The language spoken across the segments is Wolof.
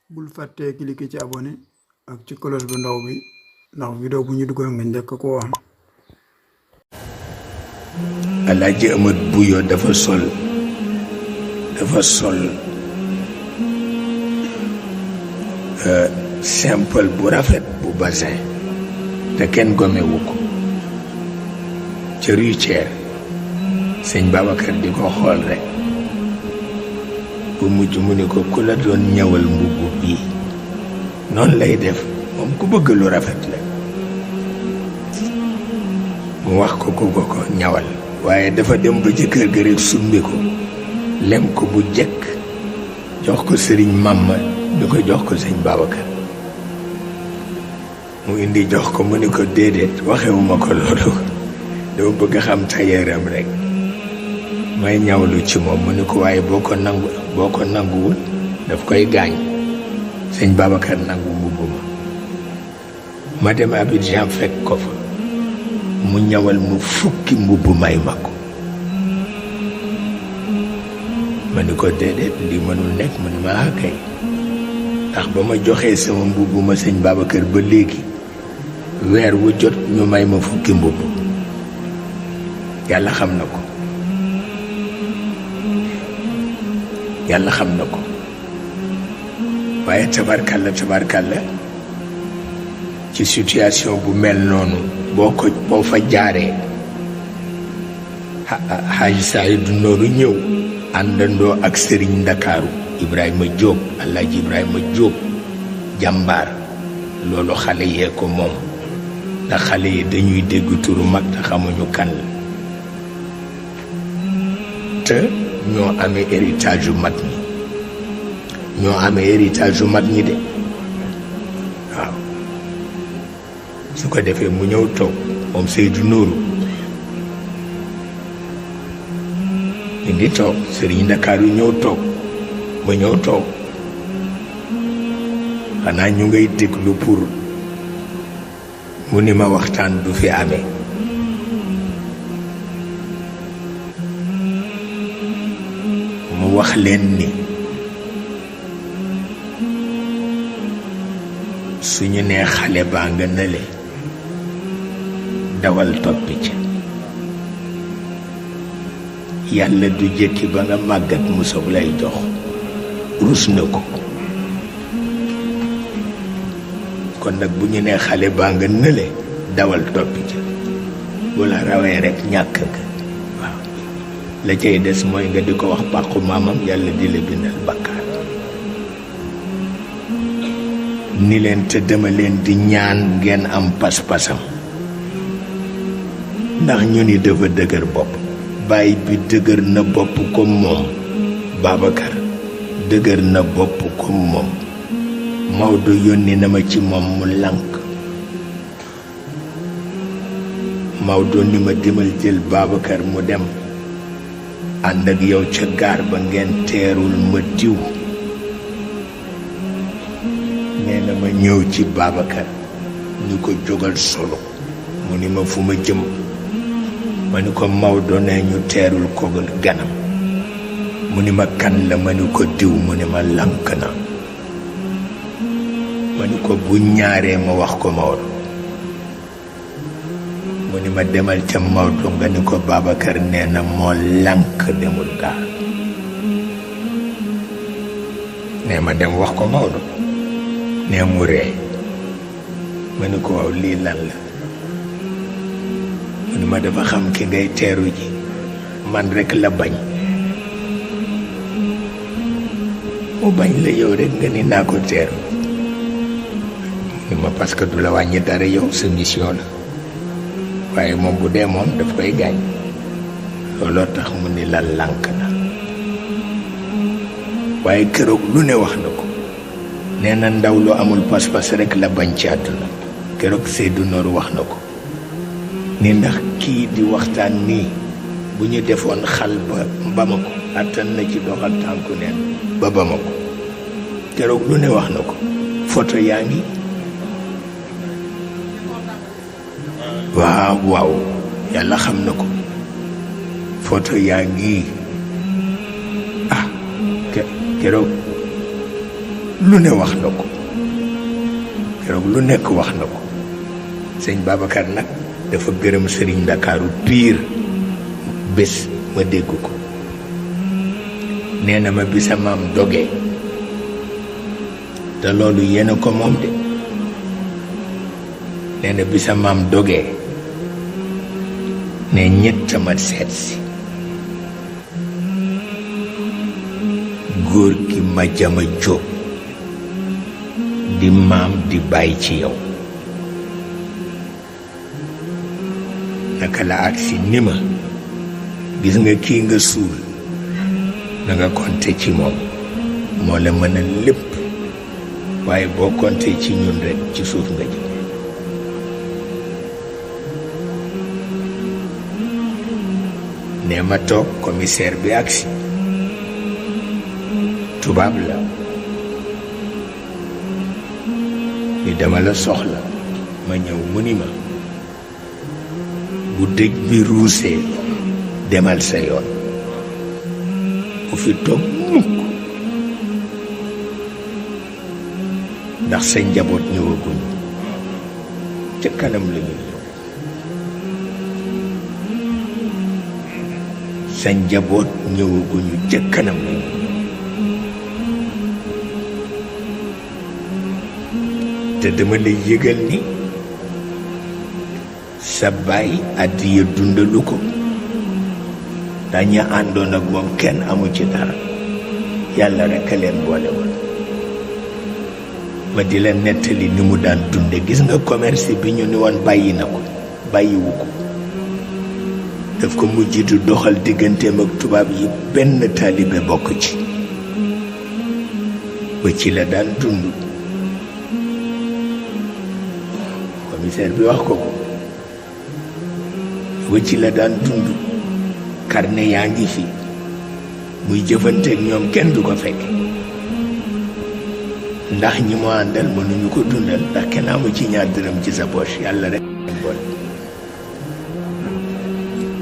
bul fàttee cliquer ci abonné ak ci cloche bu ndaw bi ndax vidéo bu ñu dugal nga njëkk ko am. Alaaji Amat Buyo dafa sol simple bu rafet bu basin te kenn gomewu ko ca rue Thiers. sëñ Babacar di ko xool rek bu mujj mu ni ko ku la doon ñawal mbubb bii noonu lay def moom ku bëgg lu rafet la. mu wax ko ku ko ñawal waaye dafa dem ba ci kër ga rek summi ko lem ko bu jekk jox ko sëriñ Mamma di ko jox ko sëñ Babacar. mu indi jox ko mu ni ko déedéet waxewuma ko loolu dama bëgg a xam tayeeram rek may ñawlu ci moom mu ni ko waaye boo ko nanguwul daf koy gaañ. sëñ Babacar nangu mbubb ma dem Abidjan fekk ko fa mu ñawal mu fukki mbubb may ma ko. ma ni ko déedéet lii mënul nekk mu ni ma kay ndax ba ma joxee sama mbubb ma sëñ Babacar ba léegi weer wu jot ñu may ma fukki mbubb. yàlla xam na ko waaye tabarkalla ci situation bu mel noonu boo fa jaaree Haji Saydu Nooru ñëw àndandoo ak Sëriñ Ndakaaru Ibrahima Diop Alaaji Ibrahima Diop jàmbaar. loolu xale yee ko moom ndax xale yi dañuy dégg turu mag te xamuñu kan la te ñoo amee héritage yu mag ñi de waaw. su ko defee mu ñëw toog moom Seydou Nourou ñu ngi toog Sëriñ Ndakaaru ñëw toog ma ñëw toog xanaa ñu ngay déglu pour mu ni ma waxtaan du fi amee. mu wax leen ni suñu nee xale baa nga nële dawal toppi ca yàlla du jëkki ba nga màggat mu soog lay jox rus na ko. kon nag bu ñu nee xale baa nga nële dawal toppi ca bu la rawee rekk ñàkk nga waaw. la cay des mooy nga di ko wax pàqu maamam yàlla di la bindal bakkaar. ni leen te dama leen di ñaan ngeen am pas-pasam ndax ñu ni dafa dëgër bopp. baay bi dëgër na bopp comme moom Babacar dëgër na bopp comme moom. Maodo yónni na ma ci moom mu lànk. Maodo ni ma demal jël Babacar mu dem ànd ak yow ca gaar ba ngeen teerul ma diw. nee na ma ñëw ci Babacar ñu ko jógal solo mu ni ma fu ma jëm ma ni ko Maodo ne ñu teerul ko ganam mu ni ma kan la ma ni ko diw mu ni ma lànk na. ma ni ko bu ñaaree ma wax ko Maodo mu ni ma demal ca Maodo nga ni ko Babacar nee na moo lànk demul gaar. nee ma dem wax ko Maodo nee mu ree ma ni ko waaw lii lan la mu ni ma dafa xam ki ngay teeru ji man rekk la bañ. mu bañ la yow rekk nga ni naa ko teeru ni ma parce que du la wàññi dara yow sa mission la waaye moom bu dee moom daf koy gaañ. looloo tax mu ni la lànk na. waaye keroog lu ne wax na ko nee na ndaw lu amul pas-pas rekk la bañ ci àdduna. keroog Seydou Nourou wax na ko ni ndax kii di waxtaan nii bu ñu defoon xal ba Bamako attan na ci doxal tànku neen ba Bamako. keroog lu ne wax na ko. photo yaa ngi waaw yàlla xam na ko. photo yaa ngi keroog lu ne wax na ko keroog lu nekk wax na ko sëñ Babacar nag dafa gërëm sëriñ Ndakaaru piir bés ma dégg ko nee na ma bi sa maam dogee te loolu yéen a ko moom de nee na bi sa maam dogee ne ñett ma seet si góor gi ma jama jóob di maam di bàyyi ci yow naka la agsi ni ma gis nga kii nga suul na nga konte ci moom moo la mën a lépp waaye boo konte ci ñun rekk ci suuf nga jëm ne ma toog commissaire bi agsi tubaab la ni dama la soxla ma ñëw mu ni ma bu dëj bi ruusee demal sa yoon bu fi toog mukk ndax sa njaboot ñëwaguñu ca kanam la ñuy ñëw sa njaboot ñëwaguñu ca kanam la ñuy ñëw te dama lay yëgal ni sa baay àddiya dundalu ko dañu àndoon ak moom kenn amu ci dara yàlla rekk a leen boole woon ma di la nettali ni mu daan dunde gis nga commerce bi ñu ni woon bàyyi na ko bàyyiwu ko daf ko mujj di doxal digganteem ak tubaab yi benn taalibe bokk ci ba ci la daan dund commissaire bi wax ko ko ba ci la daan dund carnet yaa ngi fi muy jëfanteeg ñoom kenn du ko fekk ndax ñi mu àndal mënuñu ko dundal ndax kenn amu ci ñaar dërëm ci sa poche yàlla rek bon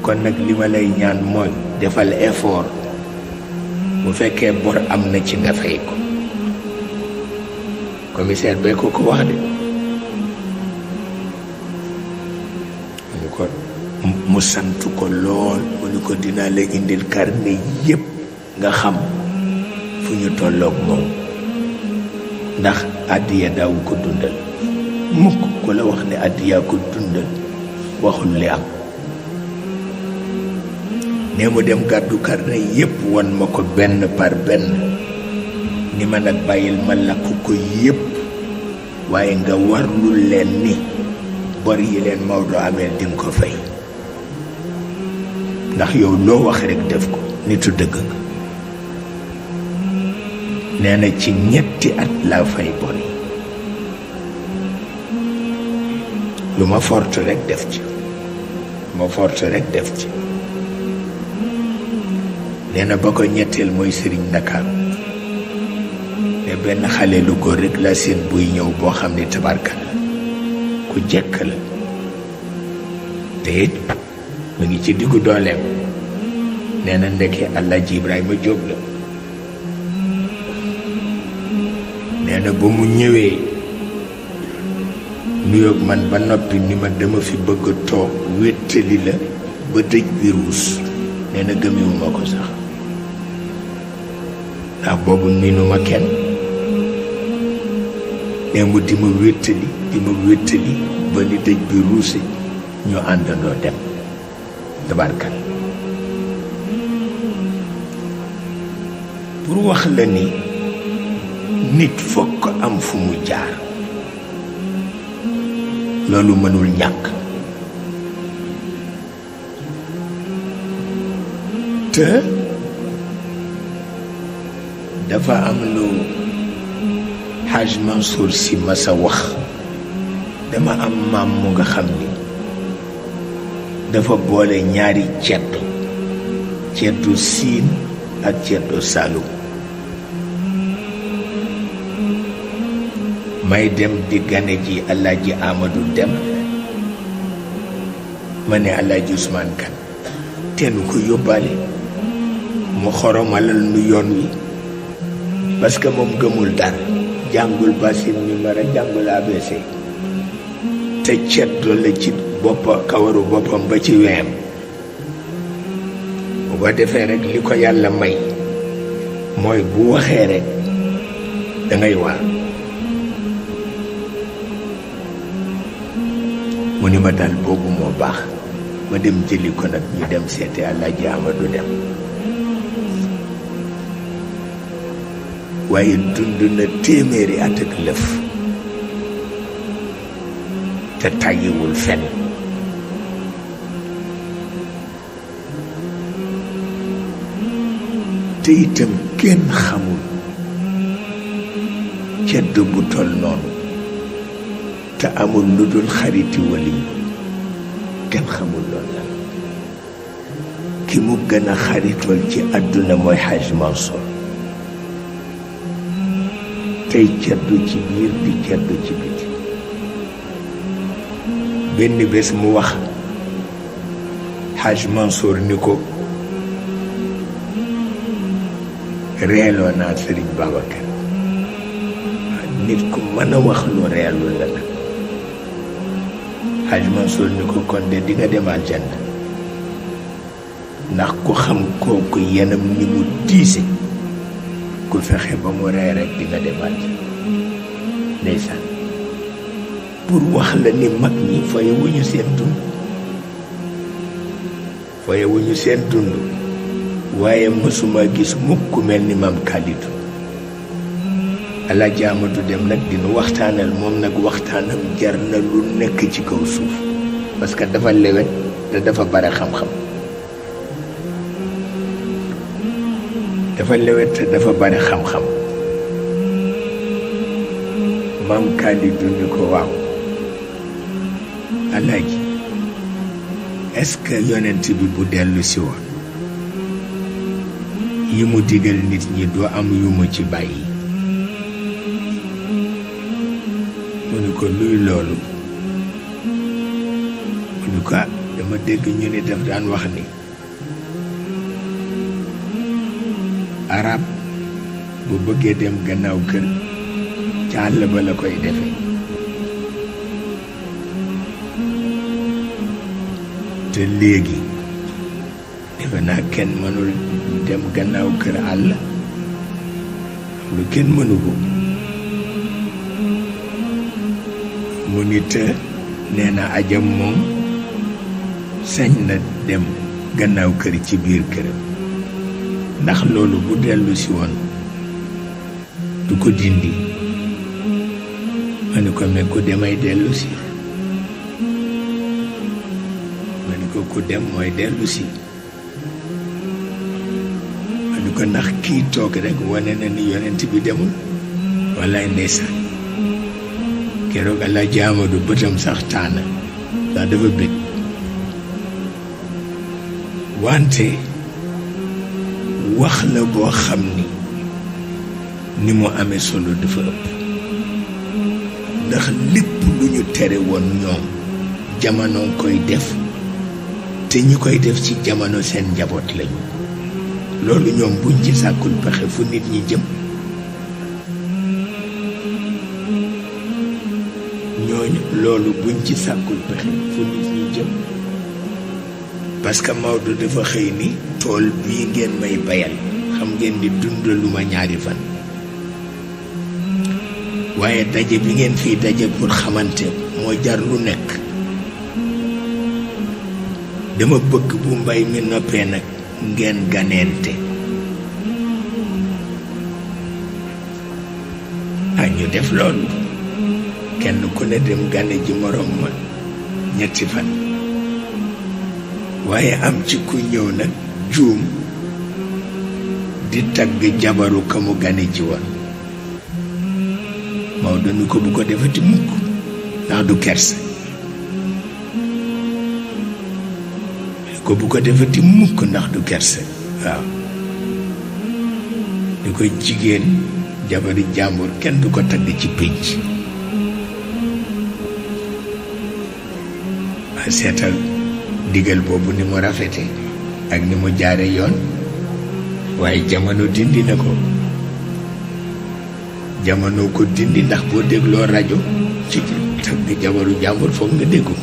kon nag li ma lay ñaan mooy defal effort bu fekkee bor am na ci nga fay ko commissaire bee ko wax de mu sant ko lool mu ni ko dinaa la indil carnet yépp nga xam fu ñu tolloog moom ndax àddiya daawu ko dundal mukk ku la wax ne àddiyaa ko dundal waxul li am ne mu dem gàddu carnet yépp won ma ko benn par benn ni ma nag bàyyil ma lakk ko yépp waaye nga warlul leen ni bor yi leen Maodo ameel dinga ko fay ndax yow loo wax rekk def ko nitu dëgg nga nee na ci ñetti at laa fay bor yi lu ma forte rekk def ci nee na ba ko ñetteel mooy sëriñ Ndakaaru ne benn xale lu góor rekk la seen buy ñëw boo xam ne tabarka la ku jekk la te it mu ngi ci diggu dooleem nee na ndeke Alaaji Ibrahima Jóob la nee na ba mu ñëwee nuyoog man ba noppi ni ma dama fi bëgg a toog wéttali la ba dëj bi ruus nee na gëmewuma ko sax ndax boobu miinuma kenn nee mu di ma wéttali ba ni dëj bi ruuse ñu àndandoo dem tabarkal pour wax la ni nit fokk am fu mu jaar loolu mënul ñàkk te dafa am lu Haj Mansour Sy masa wax dama am maam mu nga xam ni dafa boole ñaari ceddu siin ak ceddu Saalum may dem di gane ji Alaaji Amadou Dem ma ne Alaaji Ousmane Kan teenu ko yóbbaale mu xoromalal nu yoon wi parce que moom gëmul dara jàngul basin mi mara jàngul ABC te ceddo la ci kawaru boppam ba ci weyam bu ko defee rek li ko yàlla may mooy bu waxee rek dangay waar mu ni ma daal boobu moo baax ma dem jëli ko nag ñu dem seeti Alaaji Amadu Dem waaye dund na téeméeri at ak lëf te tàyyiwul fenn te itam kenn xamul cedd bu tol noonu te amul lu dul xariti wali kenn xamul loolu la ki mu gën a xaritool ci àdduna mooy Haj Mansour tey ceddu ci biir di ceddu ci biti benn bés mu wax Haj Mansour ni ko reeloo naa Sëriñ Babacar nit ku mën a wax lu reelul la nag Haj Mansour ni ko kon de di nga dem aljanna ndax ku xam kooku yenam ni mu diise ku fexe ba mu ree rek di nga dem aljanna ndeysaan pour wax la ni mag ñi foyewuñu seen dund foyewuñu seen dund waaye mësuma gis mukk ku mel ni Maam Kalidou Alaaji Amadu Dem nag dinu waxtaanal moom nag waxtaanam jar na lu nekk ci kaw suuf parce que dafa lewet te dafa bare xam-xam dafa lewet te dafa bare xam-xam Maam Kalidou ni ko waaw Alaaji est-ce que yonent bi bu dellu si woon yi mu digal nit ñi doo am yu mu ci bàyyi mu ni ko luy loolu mu ni ko dama dégg ñu ni daf daan wax ni arab bu bëggee dem gannaaw kër ca àll ba la koy defee te léegi defe naa kenn mënul dem gannaaw kër àll lu kenn mënu ko mu nit nee na ajam moom sañ na dem gannaaw kër ci biir këram ndax loolu bu dellu si woon du ko dindi ma ni ko mais ku demay dellu si ma ni ko ku dem mooy dellu si ma ni ko ndax kii toog rek wane na ni yonent bi demul wallaay ndeysaan keroog Alaaji Amadu bëtam sax taana ndax dafa bëgg wante wax la boo xam ni mu amee solo dafa ëpp ndax lépp lu ñu tere woon ñoom jamono koy def te ñi koy def ci jamono seen njaboot lañu loolu ñoom buñ ci sàkkul pexe fu nit ñi jëm ñooñu loolu buñ ci sàkkul pexe fu nit ñi jëm parce que Maodo dafa xëy ni tool bii ngeen may bayal xam ngeen di dundaluma ñaari fan waaye daje bi ngeen fii daje pour xamante moo jar lu nekk dama bëgg bu mbay mi noppee nag ngeen ganeente ñu def loolu kenn ku ne dem gane ji morom ma ñetti fan waaye am ci ku ñëw nag juum di tagg jabaru ka mu gane ji woon Maodo ni ko bu ko defati mukk ndax du kerse ko bu ko defati mukk ndax du kerse waaw ni ko jigéen jabari jàmbur kenn du ko tagg ci pénc waa seetal digal boobu ni mu rafete ak ni mu jaare yoon waaye jamono dindi na ko jamono ko dindi ndax boo dégloo rajo ci tagg jabaru jàmbur foog nga déggu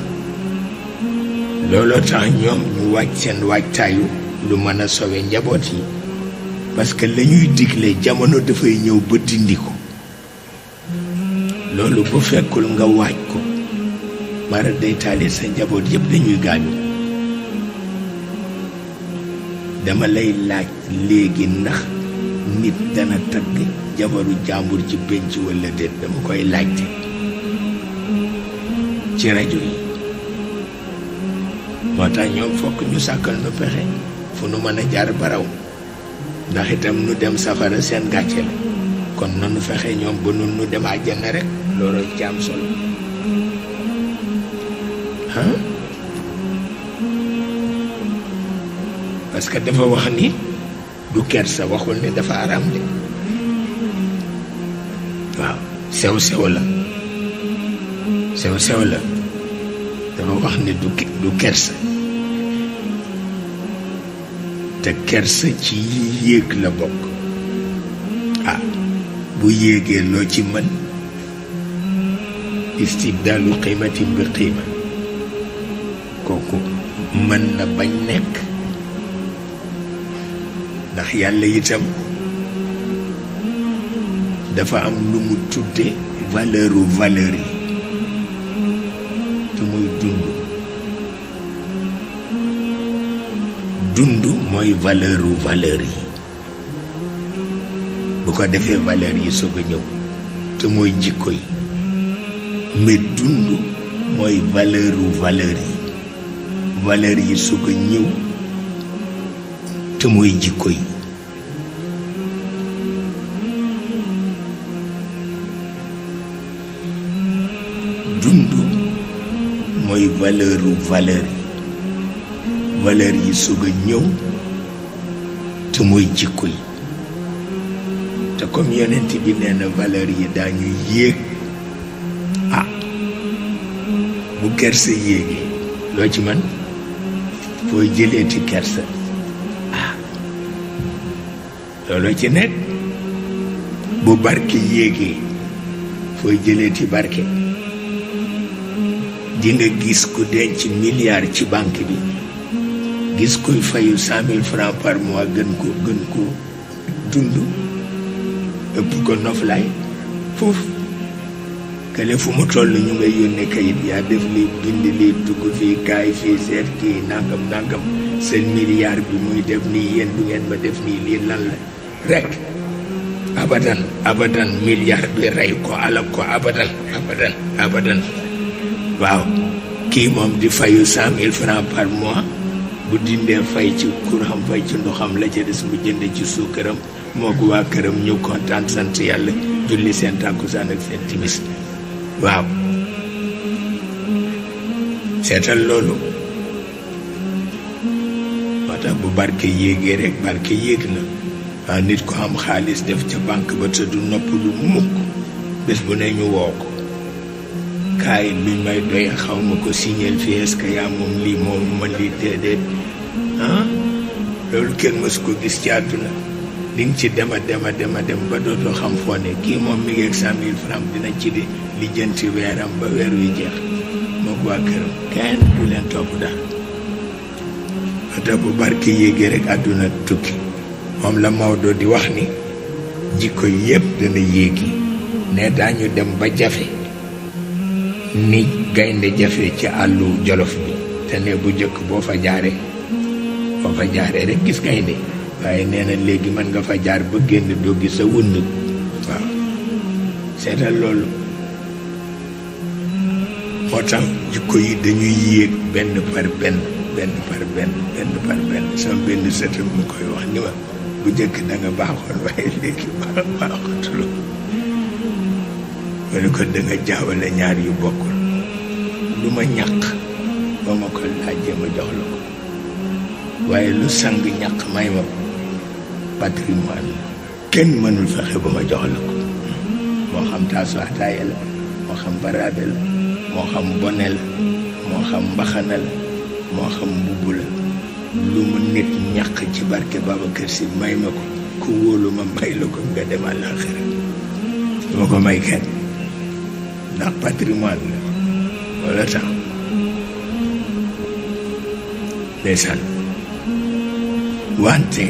looloo tax ñoom ñu wàcc seen waajtaayu lu mën a sowe njaboot yi parce que la ñuy digle jamono dafay ñëw ba dindi ko loolu bu fekkul nga waaj ko mara day taali sa njaboot yëpp dañuy gaañu dama lay laaj léegi ndax nit dana tagg jabaru jàmbur ci penc walla déet dama koy laajte ci rajo yi moo tax ñoom fokk ñu sàkkal nu pexe fu nu mën a jaar baraw ndax itam nu dem safara seen gàcce la kon nanu fexe ñoom ba nun nu dem àjjana rek loolu ci am solo parce que dafa wax ni du kersa waxul ni dafa araam de waaw sew-sew la sew-sew la dafa wax ni du kersa te kersa ci yéeg la bokk bu yéegee loo ci mën istibdaalu qiimatin bi qiima kooku mën na bañ nekk ndax yàlla itam dafa am lu mu tudde valeur yi te muy dund mooy valeur yi bu ko defee valeur yi soog a ñëw te mooy jikko yi mais dund mooy valeur yi soog a ñëw te mooy jikko yi dund mooy valeur yi soog a ñëw te mooy jikko yi te comme yonent bi nee na valeur yi daañu yéeg bu kersa yéegee loo ci man fooy jëleeti kersa looloo ci nekk bu barke yéegee fooy jëleeti barke di nga gis ku denc milliard ci banque bi gis kuy fayu 100 000 francs par mois gën ko dund ëpp ko noflaay foofu kale fu mu toll ñu ngay yónnee kayit yaa def lii bind lii dugg fii kaay fii seet kii nangam seen milliard bi muy def nii yéen du ngeen ma def nii lii lan la rek abadan milliard bi rey ko alal ko abadan waaw kii moom di fayu 100 000 francs par mois bu dindee fay ci courant fay ci ndoxam la ca des mu jënd ci suukaram moo ko waa këram ñu kontaan sant yàlla julli seen tàkkusaan ak seen timis waaw seetal loolu moo tax bu barke yéegee rek barke yéeg na waaw nit ko am xaalis def ca banque ba te du nopp lu mukk bés bu ne ñu woo ko kaay luñ may doy xaw ma ko signal fii est-ce que yaa moom lii moom ma lii déedéet loolu kenn mësu ko gis ci àdduna di nga ci dem ba dootoo xam foo ne kii moom mi ngi ak 100 000 francs dina ci di lijjanti weeram ba weer wi jeex moo ko waa këram kenn du leen topp daal ata bu barke yéegee rek àdduna tukki moom la Maodo di wax ni jikko yépp dana yéegi ne daañu dem ba jafe ni gaynde jafe ci àllu Jolof bi te ne bu jëkk boo fa jaaree rek gis gaynde waaye nee na léegi mën nga fa jaar ba génn doo gis sa wund waaw seetal loolu moo tax jikko yi dañuy yéeg benn par benn sama benn sëtam mu koy wax ni ma bu jëkk da nga baaxoon waaye léegi baaxatuloo ma ne ko da nga jaawale ñaar yu bokkul lu ma ñàq ba ma ko laajee ma jox la ko waaye lu sang ñàq may ma patrimoine la kenn mënul fexe ba ma jox la ko moo xam taasu ataaya la moo xam baraade la moo xam bone la moo xam mbaxana la moo xam mbubb la lu mu nit ñàq ci barke Babacar Si may ma ko ku wóolu ma may la ko nga dem àllaaxira duma ko may kenn ndax patrimoine la wala tax ndeysaan wante